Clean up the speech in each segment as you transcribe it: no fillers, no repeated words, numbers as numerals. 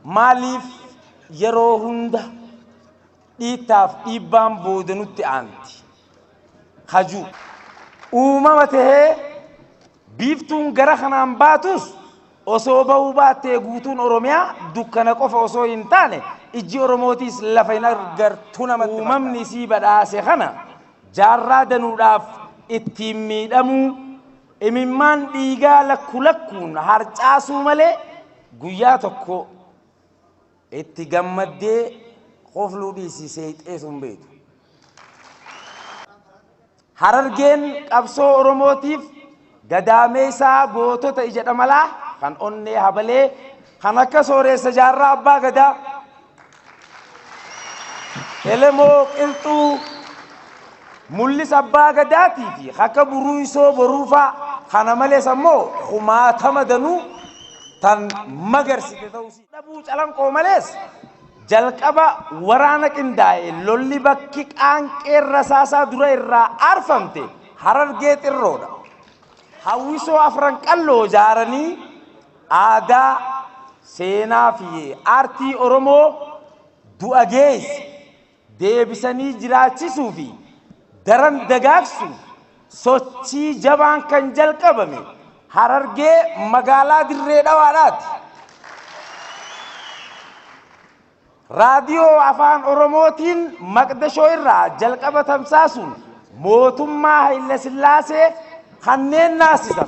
Maaliif yeroo hunda dhiittaaf dhiibbaan booda nutti aanti? Hajuu. Uumama tahee biiftuun gara kanaan baatus osoo bahuu baattee guutuun Oromiyaa dukkana qofa osoo hin taane ijji Oromootiis lafa hin argartu namatti Uumamni isii badhaase kana jaarraa danuudhaaf ittiin miidhamuu imimmaan dhiigaa lakku lakkuun harcaasuu malee guyyaa tokko itti gammaddee kofluu dhiisii seexeetu hin beektu. Harargeen qabsoo Oromootiif gadaameessaa gootota ija dhamalaa kan onnee habalee kan akka sooreessa jaarraa abbaa gadaa Elemoo Qilxuu Mul'is abbaa gadaatii fi akka buruuysoo boruufaa kana malees ammoo kumaatama danuu tan magarsite ta'uu dhabuu calanqoo malees jalqaba waraana qindaa'e lolli bakki qaanqeen rasaasaa dura irraa aarfamte Harargee xirroodha. Hawwisoo afran qalloo ijaaranii aadaa, seenaa fi aartii Oromoo du'a geesse deebisanii jiraachisuu fi daran dagaagsuuf sochii jabaan kan jalqabame Harargee magaalaa Dirree Dhawaadhaati. Raadiyoo Afaan Oromootiin Maqdashoo irraa jalqaba tamsaasuun mootummaa Hayilasillaasee kanneen naasisan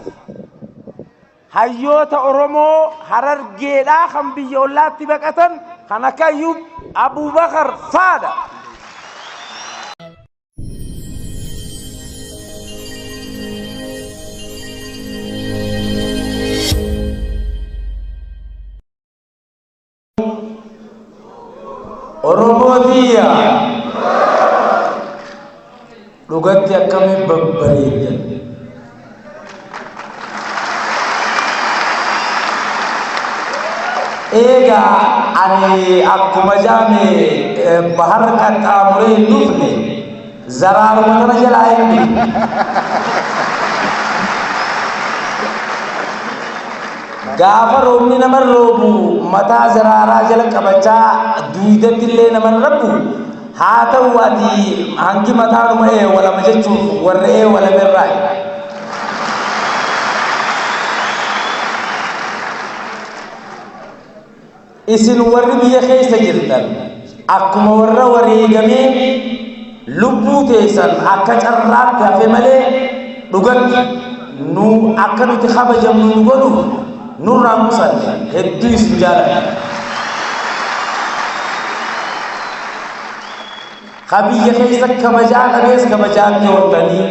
hayyoota Oromoo Harargeedhaa kan biyya ollaatti baqatan kan akka Ayyuub Abubakar faadha. Oromoo tiyya dhugatti akkamiin babbareeddan. Eegaa ani akkuma jaame bahar qaxxaamuree hin dhufne zaraaruma tana jalaa hin dhufne. Gaafa roobni nama roobu mataa zaraaraa jala qabachaa duydatti illee nama rabbu haa ta'u ati hangi mataanuma eewalama jechuuf warra eewalame irraa. Isin warri biyya keessa jirtan akkuma warra wareegamee lubbuu teessan akka carraatti hafe malee dhugatti nu akka nuti kabajamnu nu godhuuf nurraan qusanne hedduu isin jaaladha. Ka biyya keessa kabajaa dhabees kabajaatti hortanii,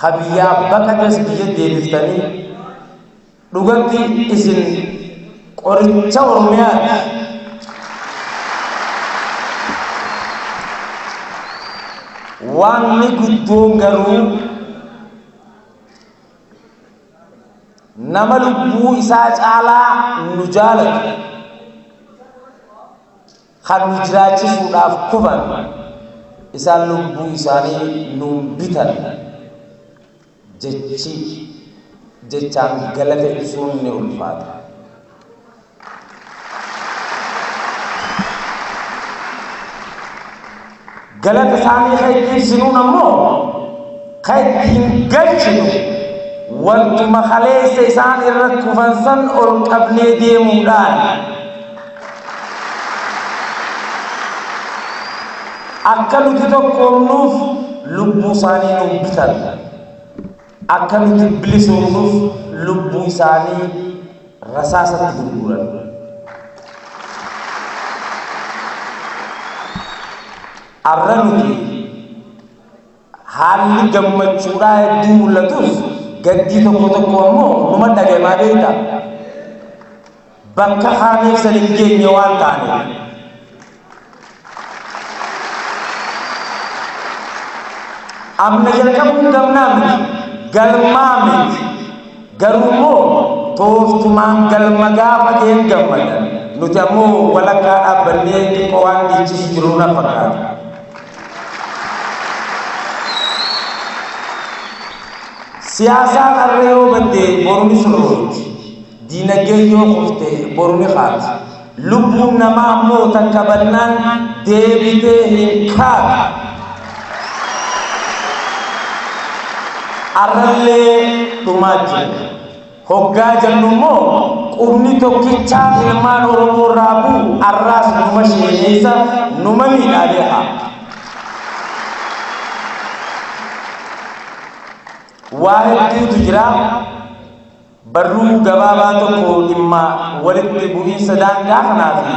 ka biyyaa baqates biyya deebiftanii Dhugatti isin qoricha Oromiyaati. Waanni guddoon garuu nama lubbuu isaa caalaa nu jaalatu kan nu jiraachisuudhaaf kufan isaan lubbuu isaanii nuun bitan. Jechi jechaan galata ibsuun ni ulfaata. Galata isaanii kan itti ibsinuun ammoo kan ittiin galchinu wantuma kaleessa isaan irra kufan san ol qabnee deemuudhaan. Akka nuti tokkoomnuuf lubbuu isaanii nuuf bitan. Akka nuti bilisoomnuuf lubbuu isaanii rasaasatti gurguran. Arra nuti Haalli gammachuudhaa hedduu mul'atus gaddii tokko tokko ammoo numa dhagayamaa beektaa? Bakka kaaneef san hin geenye waan taaneef. Amna jalqabuun gamnaa miti, galmaa miti. Garuu immoo tooftumaan galma gaafa ga'een gammadan. Nuti ammoo walakkaa dhaabbannee xiqqoo waan dhiichisu jiru na fakkaata. Siyaasaan har'a yoo badde boru ni sirroofti. Diinagdeen yoo kufte boru ni kaati. Lubbuun namaa ammoo takka bannaan deebitee hin kaatu. Arrallee dhumaa jira. Hoggaa jennu immoo qubni tokkichaan ilmaan Oromoo irraa bu'u arraas numa sheeneessa, numa miidhaa beekaa. Waa hedduutu jira. Barruu gabaabaa tokko dhimma walitti bu'iinsa daangaa kanaa fi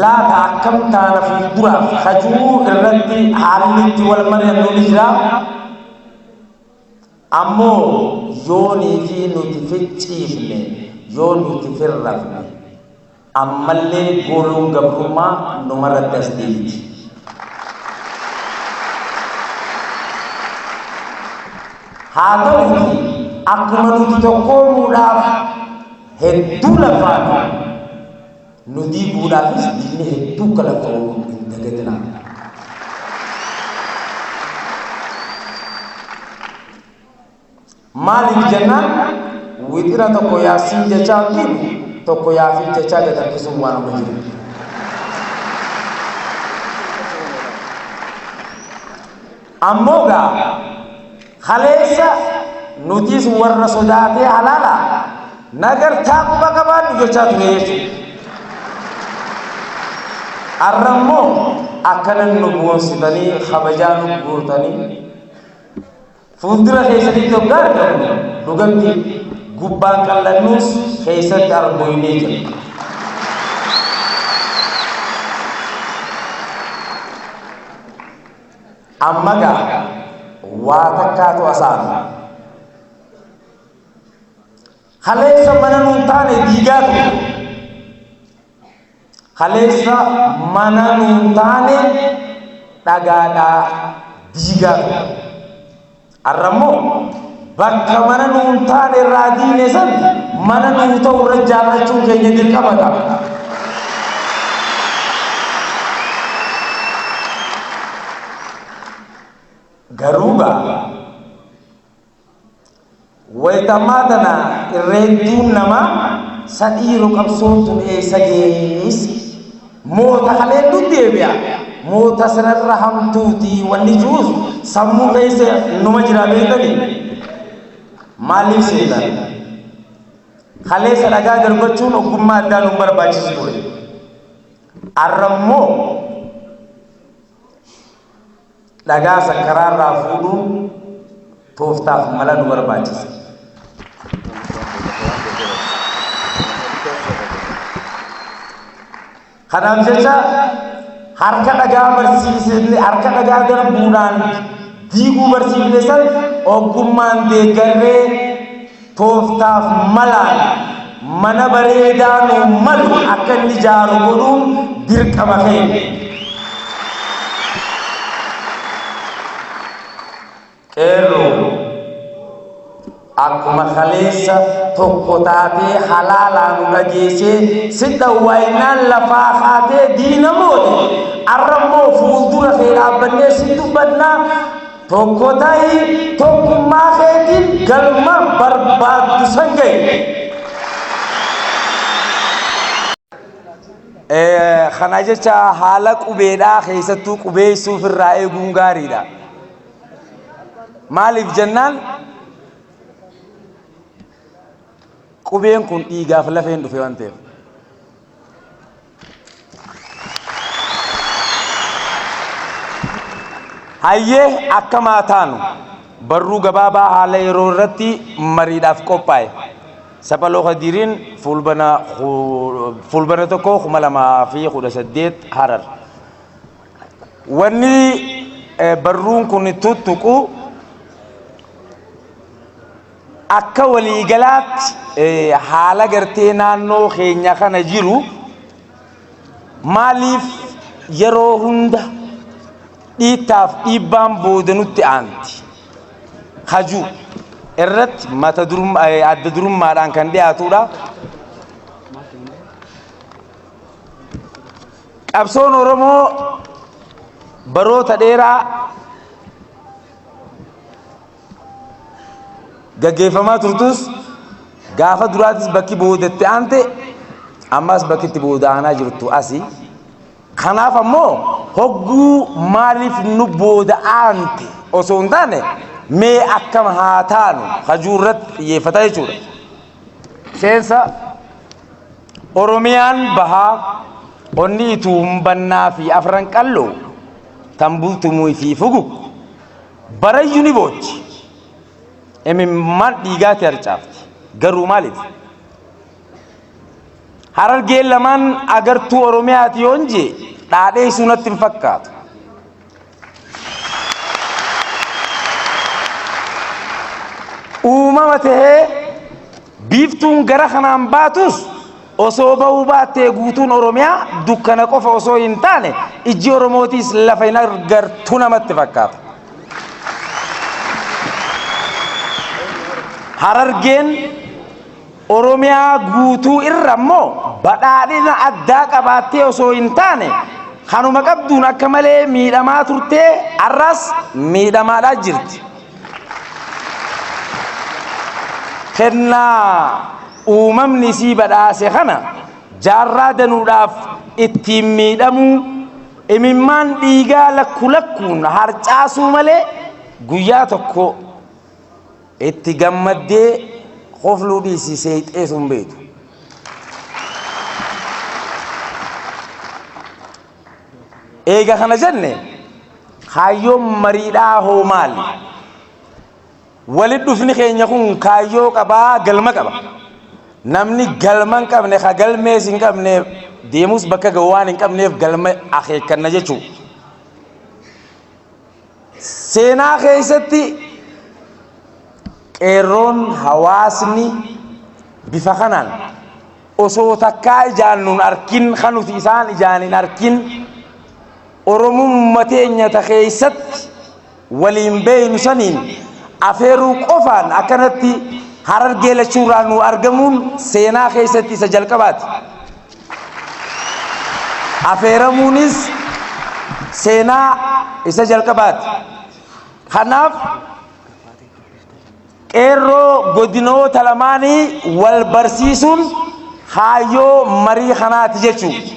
laata akkam taana fuulduraaf kajuu irratti haalli itti wal mari'annu ni jira. Ammoo yoonii fi nuti ficciifne, yoo nuti firrafne, ammallee gooluun gabrummaa numarratti as deebiti. Haa ta'uuti akkuma nuti tokkoomuudhaaf hedduu lafaanu, nu diiguudhaafis diinni hedduu akka lafa'u hin dagatinaa. Maaliif jennaan wixina tokko yaasiin jechaa ol dhiibu, tokko yaafiin jechaa gad harkisuun waanuma jiru. Ammoo gaa kaleessa nutis warra sodaatee halaala nagartaa quba qabaadhu jechaa ture jechuudha. Har'a immoo akkanan nu boonsitanii kabajaa nu gootanii fuuldura keessanitti hoggaa argamnu dhugatti gubbaan qal'annuus keessatti arboynee jira. Amma gaa waa takkaatu asaanu. Kaleessa mana nuun taane diigaa ture. Kaleessa mana nuun taane dhagaadhaa diigaa ture. Har'a immoo bakka mana nuun taane irraa diine san mana nuu ta'u irra ijaarrachuun keenya dirqama ta'a. Garuu gaa Wayta ammaa tana irra hedduun namaa sa dhiiro qabsoon tun eessa geessi? Moota kaleen nu deebi'a. Moota sanarra hamtuuti wanni jiruus sammuu keessa numa jira beektanii? Maaliif seetan? Kaleessa dhagaa darbachuun ogummaa addaa nu barbaachisu ture. Arra immoo Dhagaa san karaarraa fuudhuun tooftaaf mala nu barbaachisa. Kanaaf jecha harka dhagaa barsiisne, harka dhagaa darbuudhaan diiguu barsiifne san ogummaan deeggarree tooftaaf malaan mana bareedaa nuu malu akka inni ijaaru godhuun dirqama keenya. Qeerroo akkuma kaleessa tokko taatee halaalaa nu dhageessee si dhawwaayinaan lafaa kaatee diina moote, arra immoo fuuldura kee dhaabbannee si dubbannaa, Tokko ta'i, tokkummaa keetiin galma barbaaddu san ga'i. Kana jecha haala qubeedhaa keessattuu qubeessuuf irraa eeguun gaariidha. Maaliif jennaan qubeen kun dhiigaaf lafeen dhufe waan ta'eef. Hayyee akkam haa taanu? Barruu gabaabaa haala yeroo irratti mariidhaaf qophaa'e. Saphaloo Kadiiriin Fuulbana Fuulbana 1 2018 Harar. Wanni barruun kun tuttuqu Akka waliigalaatti haala gartee naannoo keenya kana jiru, maaliif yeroo hunda dhiittaaf dhiibbaan booda nutti aanti kaju irratti mata adda durummaadhaan kan dhiyaatudha. Qabsoon Oromoo baroota dheeraa gaggeeffamaa turtus, gaafa duraatis bakki boodatti aante Ammas bakki itti booda aanaa jirtu asi. Kanaaf ammoo hogguu maaliif nu booda aante osoo hin taane mee akkam haa taanu hajuu irratti xiyyeeffata jechuudha. Seensa. Oromiyaan bahaa onni Ituu Humbannaa fi Afran Qalloo tan Bultumuu fi Fugug barayyu ni boochi. Imimmaan dhiigaati harcaafti. Garuu maaliif? Harargeen lamaan agartuu Oromiyaati yoon jee dhaadheessuu natti hin fakkaatu. Uumama tahee biiftuun gara kanaan baatus osoo bahuu baattee guutuun Oromiyaa dukkana qofa osoo hin taane ijji Oromootiis lafa hin argartu namatti fakkaata. Harargeen Oromiyaa guutuu irra immoo badhaadhina addaa qabaattee osoo hin taane kanuma qabduun akka malee miidhamaa turtee har'as miidhamaadhaa jirti. Kennaa uumamni isii badhaase kana jaarraa danuudhaaf ittiin miidhamuu imimmaan dhiigaa lakku lakkuun harcaasuu malee guyyaa tokko Itti gammaddee kofluu dhiisi seexeetu hin beektu. Eega kana jenne kaayyoon mariidhaa hoo maali? Walitti dhufni keenya kun kaayyoo qabaa galma qaba. Namni galma hin qabne ka galmees hin qabne deemus bakka ga'u waan hin qabneef galma akeekkanna jechuudha. Seenaa keessatti qeerroon hawaasni bifa kanaan osoo takkaa ijaan nun arkin kan nuti isaan ijaan hin arkin Oromumma teenya ta keessatti waliin beeynu saniin afeeruu qofaan akkanatti Harargee lachuurraa nu argamuun seenaa keessatti isa jalqabaati. Afeeramuunis seenaa isa jalqabaati. Kanaaf qeerroo godinoota lamaanii wal barsiisuun kaayyoo marii kanaati jechuudha.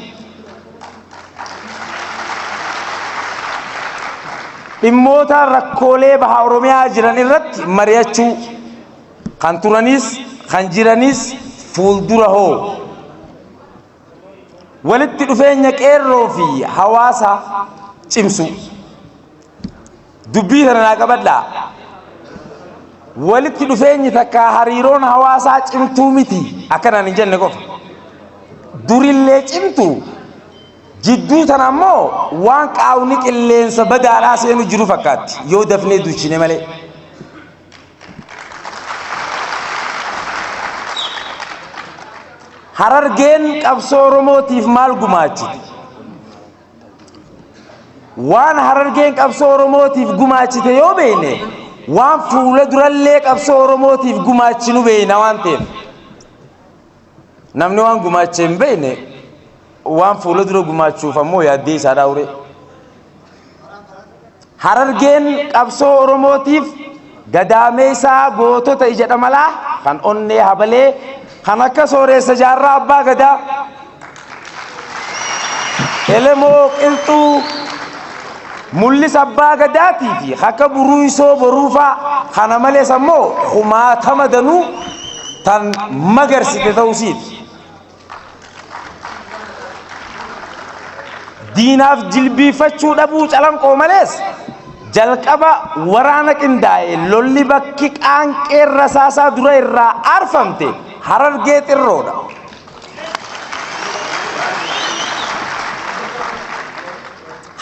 Dhimmoota rakkoolee baha Oromiyaa jiran irratti mari'achuu kan turanis kan jiranis fuuldura hoo walitti dhufeenya qeerroo fi hawaasa cimsuu. Dubbii tana naa qabadhaa. Walitti dhufeenyi takka hariiroon hawaasaa cimtuu miti akkanaan hin jenne qofa. Durillee cimtu jidduu tana ammoo waan qaawni qilleensa badaadhaa seenu jiru fakkaatti yoo dafnee duuchine malee. Harargeen qabsoo Oromootiif maal gumaachite? Waan Harargeen qabsoo Oromootiif gumaachite yoo beekne waan fuula durallee qabsoo Oromootiif gumaachinu beekna waan ta'eef. Namni waan gumaache hin beekne waan fuula dura gumaachuuf ammoo yaaddee isaa dhaawure. Harargeen qabsoo Oromootiif gadaameessaa gootota ija dhamalaa kan onnee habalee kan akka sooreessa jaarraa abbaa gadaa Elemoo Qilxuu Mul'isa abbaa gadaatii fi akka buruuysoo boruufaa kana malees ammoo kumaatama danuu tan magarsite ta'usiiti. Diinaaf jilbiiffachuu dhabuu Calanqoo malees jalqaba waraana qindaa'e lolli bakki qaanqeen rasaasaa dura irraa aarfamte Harargee Xirroodha.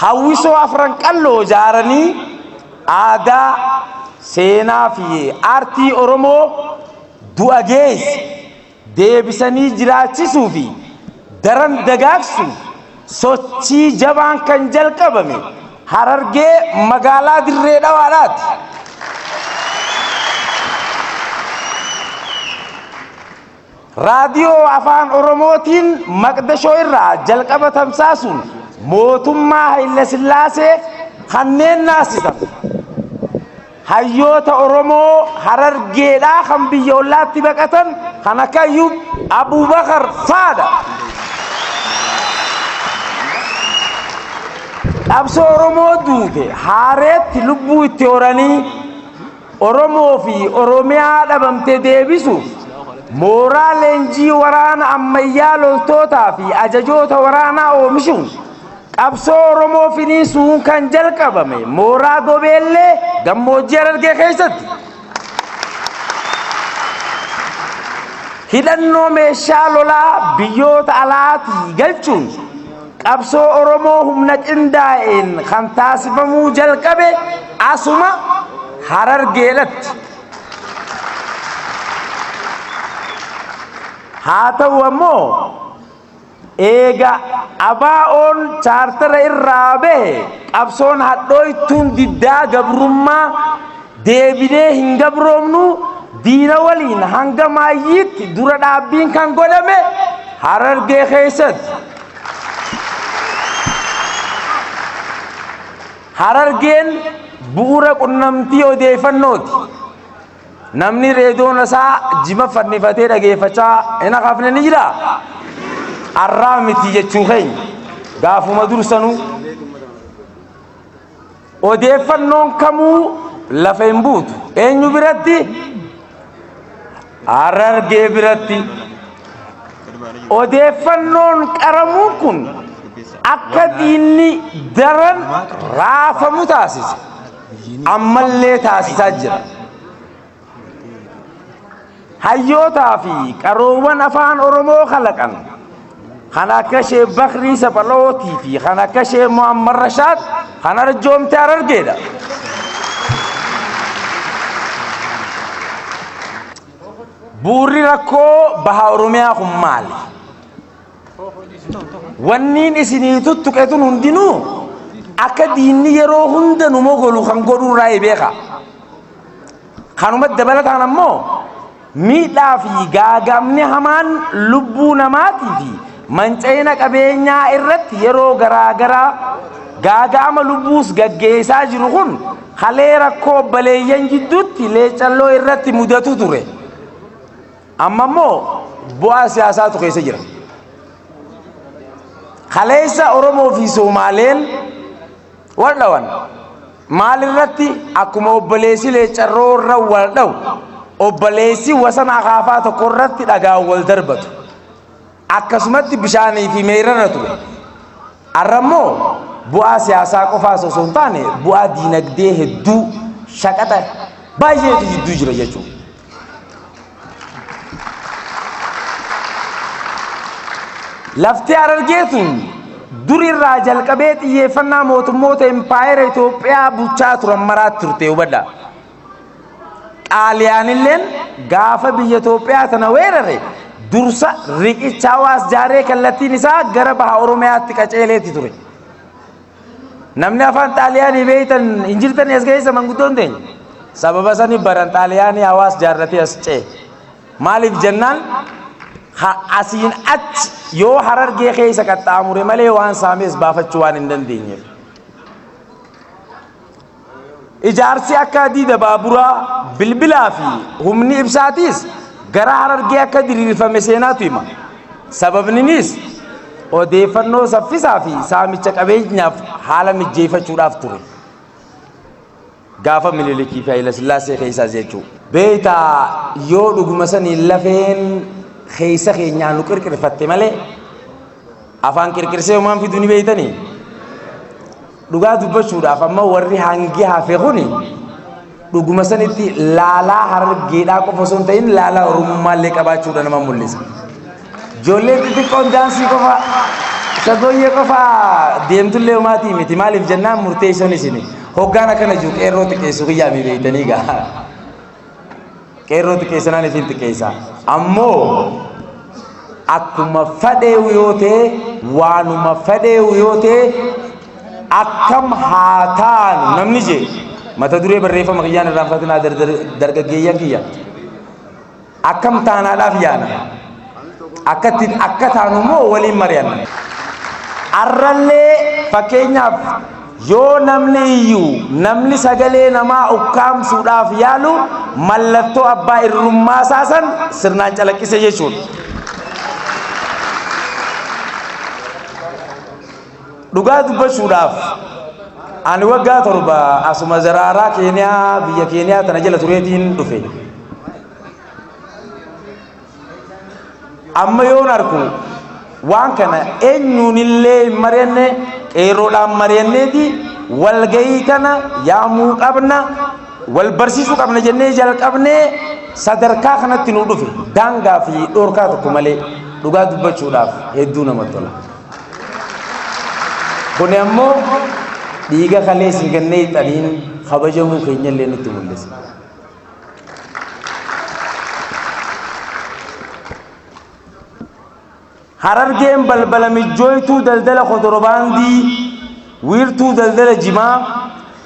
Hawwisoo Afran Qalloo ijaaranii aadaa, seenaa fi aartii Oromoo du'a geesse deebisanii jiraachisuu fi daran dagaagsuuf sochii jabaan kan jalqabame Harargee magaalaa Dirree Dhawaadhaati. Raadiyoo Afaan Oromootiin Maqdashoo irraa jalqaba tamsaasuun mootummaa Hayilasillaasee kanneen naasisan hayyoota Oromoo Harargeedhaa kan biyya ollaatti baqatan kan akka Ayyuub Abubakar faadha. Qabsoo Oromoo duute haareetti lubbuu itti horanii Oromoo fi Oromiyaa dhabamte deebisuuf mooraa leenjii waraana ammayyaa loltootaa fi ajajoota waraanaa oomishuun qabsoo Oromoo finiinsuun kan jalqabame mooraa Gobeellee gammoojjii Harargee keessatti. Hidhannoo meeshaa lolaa biyyoota alaatii galchuun qabsoo Oromoo humna qindaa'een kan taasifamuu jalqabe asuma Harargeedhatti. Haa ta'u ammoo Eega ABOn chaartara irraa bahe qabsoon hadhooytuun diddaa gabrummaa deebinee hin gabroomnu diina waliin hanga maayyiitti dura dhaabbiin kan godhame Harargee keessatti. Harargeen bu'uura qunnamtii odeeffannooti. Namni reedoona isaa jima fannifatee dhageeffachaa hin hafne ni jira. Arraa miti jechuu keenya gaafuma dursanuu odeeffannoon kamuu lafa hin buutu. Eenyu biratti? Harargee biratti. Odeeffannoon qaramuun kun akka diinni daran raafamu taasise. Ammallee taasisaa jira. Hayyootaa fi qaroowwan afaan Oromoo kalaqan kan akka Sheek Bakrii Saphalootii fi kan akka Sheek Muhammad Rashaad kan arjoomte Harargeedha. Bu'uurri rakkoo baha Oromiyaa kun maali? Wanniin isinii tuttuqe tun hundinuu akka diinni yeroo hunda nu mogolu kan godhuu irraa beeka. Kanuma dabalataan ammoo miidhaa fi gaaga'amni hamaan lubbuu namaatii fi manca'ina qabeenyaa irratti yeroo garaa garaa gaaga'ama lubbuus gaggeessaa jiru kun kalee rakkoo obboleeyyan jidduutti leecalloo irratti mudatu ture. Amma immoo bu'aa siyaasaatu keessa jira. Kaleessa Oromoo fi Soomaaleen wal dhawan. Maal irratti akkuma obboleessi leeccarroo irra wal dhawu obboleessi wasana akaafaa tokko irratti dhagaan wal darbatu. Akkasumatti bishaanii fi meeyrarra ture. Har'a immoo bu'aa siyaasaa qofaas osoo hin taane bu'aa diinagdee hedduu shaqaxa baay'eetu jidduu jira jechuudha. Lafti Harargee tun dur irraa jalqabee xiyyeeffannaa mootummoota impaayera Itoophiyaa bulchaa turan maraatti turte hubadhaa. Xaaliyaanilleen gaafa biyya Itoophiyaa tana weerare dursa riqicha Hawaas jaaree kallattiin isaa gara baha Oromiyaatti qaceeleetti ture. Namni afaan Xaaliyaanii beektan hin jirtanii as keessa manguddoon teenya. Sababa sani baran Xaaliyaanii Hawaas jaarratee as ce'e. Maaliif jennaan asiin achi yoo Harargee keessa qaxxaamure malee waan saamees baafachuu waan hin dandeenyeef. Ijaarsi akka hadiida baaburaa, bilbilaa fi humni ibsaatiis gara Harargee akka diriirfame seenaatu hima. Sababninis odeeffannoo saffisaa fi saamicha qabeenyaaf haala mijjeeffachuudhaaf ture. Gaafa Minilikii fi Hayilasillaasee keessaas jechuudha. Beektaa yoo dhuguma saniin lafeen keessa keenyaa nu qirqirfatte malee afaan qirqirsee homaan fiduu ni beektanii? Dhugaa dubbachuudhaaf amma warri hangi hafe kuni dhuguma sanitti laalaa Harargeedhaa qofa osoo hin ta'in laalaa Oromummaallee qabaachuudha nama mul'isa. Ijoolleen xixiqqoon daansii qofa shagooyyee qofa deemtullee homaatii miti maaliif jennaan murteessoon isini hoggaan akkana jiru qeerroo xiqqeessu kiyyaa mi beeytanii gaa. Qeerroo xiqqeessanaan isin xiqqeessa. Ammoo akkuma fadheewu yoo ta'e waanuma fadheewu yoo ta'e akkam haa taanu namni jee mata duree barreeffama kiyyaan irraanfatinaa dargaggeeyyan kiyya akkam taanaadhaaf yaana akkatti akka taanu immoo waliin mari'anna arrallee fakkeenyaaf yoo namni iyyuu namni sagalee namaa ukkaamsuudhaaf yaalu mallattoo abbaa irrummaa isaa san sirnaan calaqqise jechuudha. Dhugaa dubbachuudhaaf ani waggaa 7 asuma zaraaraa Keeniyaa biyya Keeniyaa tana jala tureetiin dhufe. Amma yoon arku waan kana eenyuunillee hin mari'anne, qeerroodhaan mari'anneeti walgahii tana yaamuu qabna, wal barsiisuu qabna jennee jalqabnee sadarkaa kanatti nu dhufe daangaa fi dhoorkaa tokko malee dhugaa dubbachuudhaaf hedduu namatti tola. Kuni ammoo dhiiga kalee isin kennee hixaniin kabajamuu keenyallee nutti mul'isa. Harargeen balbala mijjooytuu daldala kodorobaandii, wiirtuu daldala jimaa,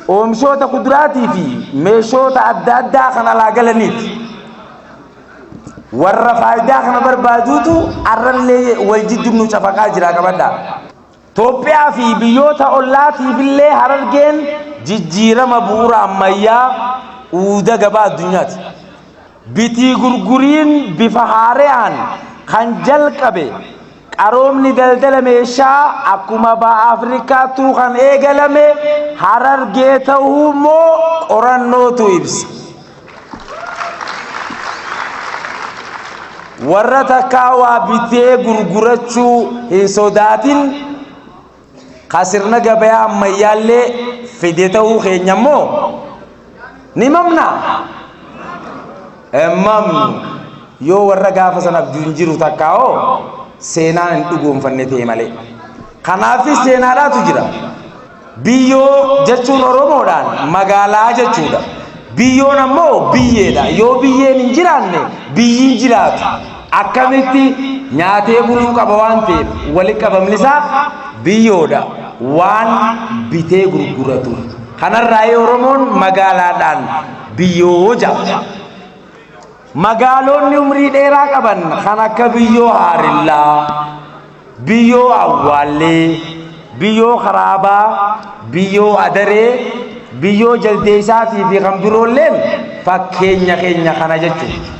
oomishoota kuduraatii fi meeshoota adda addaa kan alaa galaniiti. Warra faayidaa kana barbaaduutu arrallee wal jiddu nu cafaqaa jira qabadhaa. Toophiyaa fi biyyoota ollaatiifillee Harargeen jijjiirama bu'uura ammayyaa uuda gabaa addunyaati. Bitii gurguriin bifa haareyaan kan jalqabe qaroomni daldala meeshaa akkuma Baha Afrikaattuu kan eegalame Harargee ta'uu immoo qorannootu ibsa. Warra takkaa waa bitee gurgurachuu hin sodaatin ka sirna gabayaa ammayyaallee fide ta'uu keenya immoo ni mamna. Hin mamnu. Yoo warra gaafa san abjuun jiru takkaa hoo seenaan hin dhugoomfanne ta'e malee. Kanaafis seenaadhaatu jira. Biyyoo jechuun Oromoodhaan magaalaa jechuudha. Biyyoon ammoo biyyeedha. Yoo biyyeen hin jiraanne biyyi hin jiraatu. Akkamitti nyaatee buluu qaba waan ta'eef walitti qabamni isaa biyyoodha. Waan bitee gurguratu. Kanarraa Oromoon magaalaadhaan biyyoo jedha. Magaaloonni umrii dheeraa qaban kan akka biyyoo Haarillaa, biyyoo Awwaallee, biyyoo Karaabaa, biyyoo Adaree, biyyoo Jaldeessaatii fi kan biroolleen fakkeenya keenya kana jechuudha.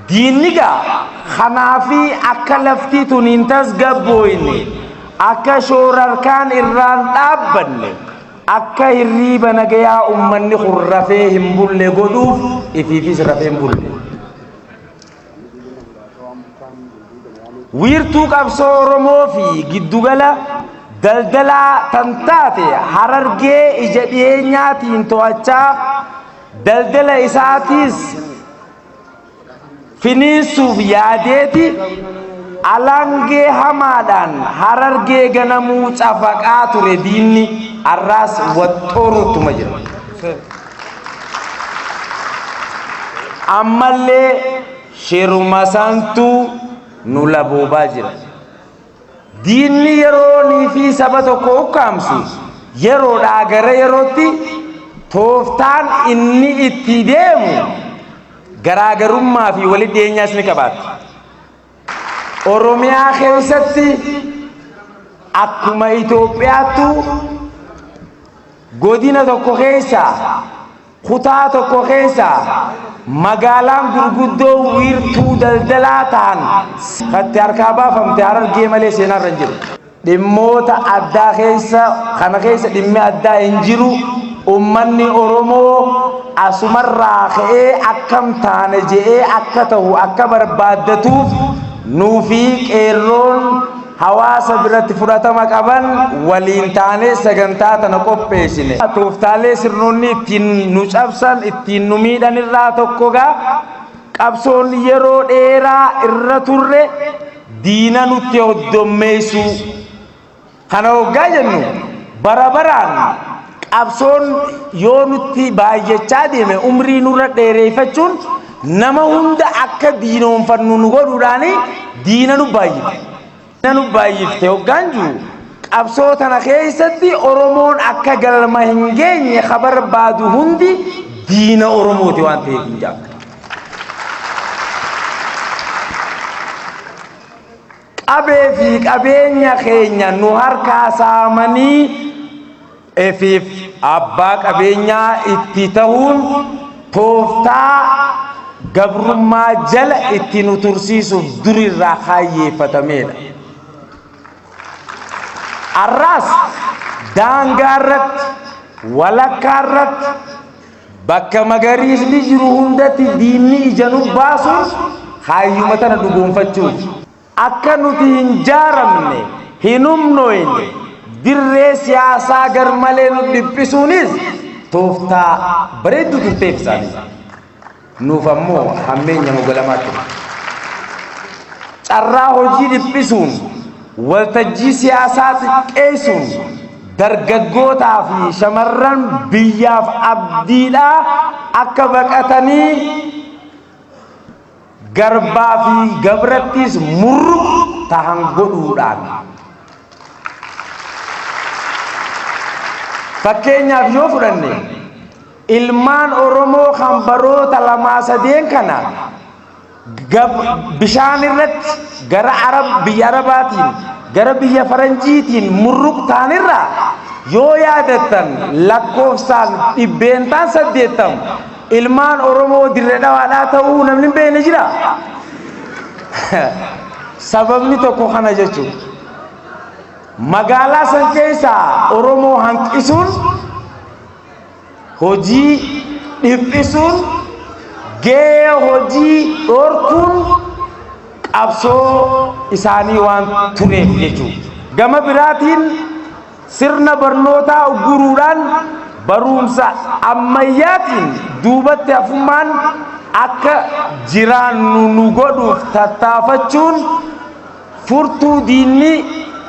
Diinni gaa kanaafi akka lafti tun hin tasgabbooyne, akka shoorarkaan irraan dhaabbanne, Akka hirriiba nagayaa ummanni kun rafee hin bulle godhuuf ifiifis rafee hin bulle. Wiirtuu qabsoo Oromoo fi giddugala daldalaa tan taate Harargee ija dhiyeenyaatiin to'achaa daldala isaatiis finiinsuuf yaadeeti alangee hamaadhaan Harargee ganamuu cafaqaa ture diinni arraas waxxooruuttuma jira. Ammallee shiruma santu nu laboobaa jira. Diinni yeroonii fi saba tokko ukkaamsu yeroodhaa gara yerootti tooftaan inni itti deemu garaagarummaa fi walitti dhiyeenyaas ni qabaata. Oromiyaa keessatti akkuma Itoophiyaattu godina tokko keessa kutaa tokko keessa magaalaan gurguddoo wiirtuu daldalaa ta'an katti harkaa baafamte Harargee malee seenaarra hin jiru. Dhimmoota addaa keessa kana keessa dhimmi addaa hin jiru. Ummanni Oromoo asumarraa ka'ee akkam taane je'ee akka ta'u akka barbaaddatuuf nuu fi qeerroon hawaasa biratti fudhatama qaban waliin taanee sagantaa tana qopheessine. Tooftaalee sirnoonni ittiin nu cabsan ittiin nu miidhan irraa tokko gaa qabsoon yeroo dheeraa irra turre diina nutti hoddommeessuu. Kana hoggaa jennu bara baraan qabsoon yoo nutti baay'achaa deeme umrii nurra dheereeffachuun nama hunda akka diinoomfannu nu godhuudhaan diina nu baay'ifte. Diina nu baay'ifte hoggaan jiru qabsoo tana keessatti Oromoon akka galma hin geenye ka barbaadu hundi diina Oromooti waan ta'eef hin jaakka. Qabee fi qabeenya keenya nu harkaa saamanii ifiif abbaa qabeenyaa itti tahuun tooftaa Gabrummaa jala itti nu tursiisuuf durirraa kaayyeeffatameedha. Arraas daangaa irratti, walakkaa irratti, bakka magariisni jiru hundatti diinni ija nu baasuun kaayyuma tana dhugoonfachuuf. Akka nuti hin jaaramne, hin humnooyne, dirree siyaasaa garmalee nu dhiphisuunis tooftaa bareedduu turteef isaanii. Nuuf ammoo hammeenya mogalamaa ture. Carraa hojii dhiphisuun, waltajjii siyaasaa xiqqeessuun, dargaggootaa fi shamarran biyyaaf abdiidhaa akka baqatanii garbaa fi gabrattis murruq tahan godhuudhaan. Fakkeenyaaf yoo fudhanne, ilmaan Oromoo kan baroota lamaa sadeen kana bishaan irratti gara Arab biyya Arabaatiin, gara biyya Faranjiitiin murruq ta'anirraa yoo yaadattan, lakkoofsaan 80% ilmaan Oromoo Dirree Dhawaadhaa ta'uu namni hin beekne jira. Sababni tokko kana jechuudha. Magaalaa san keessaa Oromoo hanqisuun, hojii dhiphisuun, gahee hojii dhorkuun qabsoo isaanii waan tureef jechuudha. Gama biraatiin sirna barnootaa ugguruudhaan barumsa ammayyaatiin duubatti hafummaan akka jiraannu nu godhuuf tattaafachuun furtuu diinni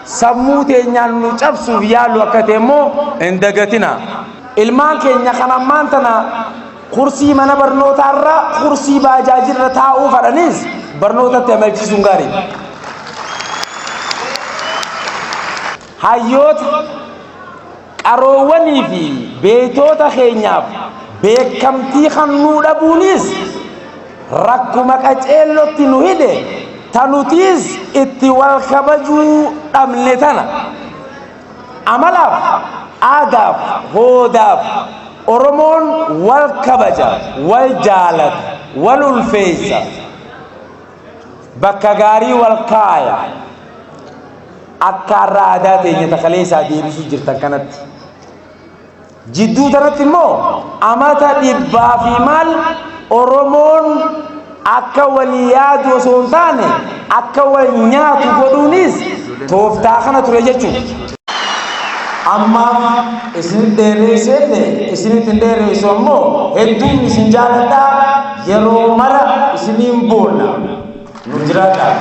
sammuu teenyaan nu cabsuuf yaalu akka ta'e immoo hin dagatina. Ilmaan keenya kan ammaan tana kursii mana barnootaarra kursii baajaajirra taa'uu fadhanis barnootatti amalchiisuun gaarii. Hayyoota, qaroowwanii fi beeytoota keenyaaf beekamtii kennuu dhabuunis rakkuma qaceellotti nu hidhe, tanutiis itti wal kabajuu dhabne tana. Amalaaf, aadaaf, hoodaaf Oromoon wal kabaja, wal jaalata, wal ulfeessa, bakka gaarii wal kaaya. Akka har'a aadaa teenya takalee isaa deebisuu jirtan kanatti. Jidduu tanatti immoo amata dhibbaa fi maal Oromoon akka walii yaadu osoo hin taane akka wal nyaatu godhuunis tooftaa kana ture jechuudha. Ammaaf isin dheereesseelle, isinitti hin dheereessu, ammoo hedduun isin jaaladhaa, yeroo mara isiniin boonna, nu jiraadhaa.